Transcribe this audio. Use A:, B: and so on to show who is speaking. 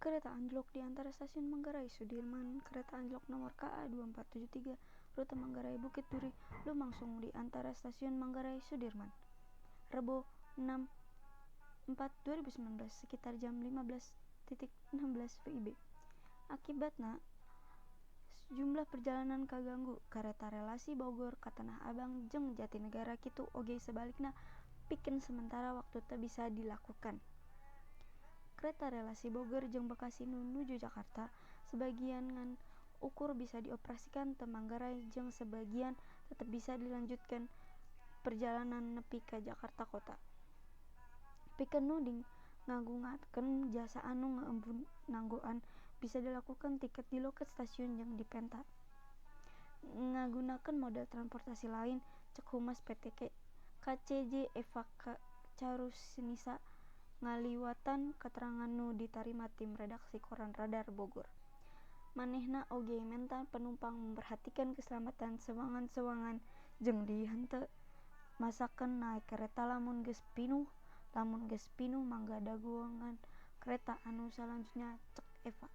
A: Kereta anjlok di antara Stasiun Manggarai Sudirman. Kereta anjlok nomor KA 2473 rute Manggarai Bukit Duri lumangsung di antara Stasiun Manggarai Sudirman. Rebo 6/4/2019 sekitar jam 15.16 WIB. Akibatna jumlah perjalanan kaganggu. Kareta relasi Bogor ka Tanah Abang jeung Jatinegara kitu oge sebalikna pikeun sementara waktu teu bisa dilakukan. Kereta relasi Bogor jeung Bekasi nu nuju Jakarta sebagian ngan ukur bisa dioperasikan te Manggarai jeung sebagian tetep bisa dilanjutkeun perjalanan nepi ka Jakarta Kota. Pikeun nu ngagunakeun jasa anu embung nanggoan bisa dilakukan tiket di loket stasiun jeung dipenta ngagunakeun moda transportasi lain, cek Humas PT KCJ Eva Chairunisa ngaliwatan katerangan nu ditarima tim redaksi Koran Radar Bogor. Manehna oge menta penumpang memperhatikan keselamatan sewangan-sewangan jeung henteu masakkeun naek kareta lamun geus pinuh. Lamun geus pinuh mangga dagoan kareta anu salanjutna, cek Eva.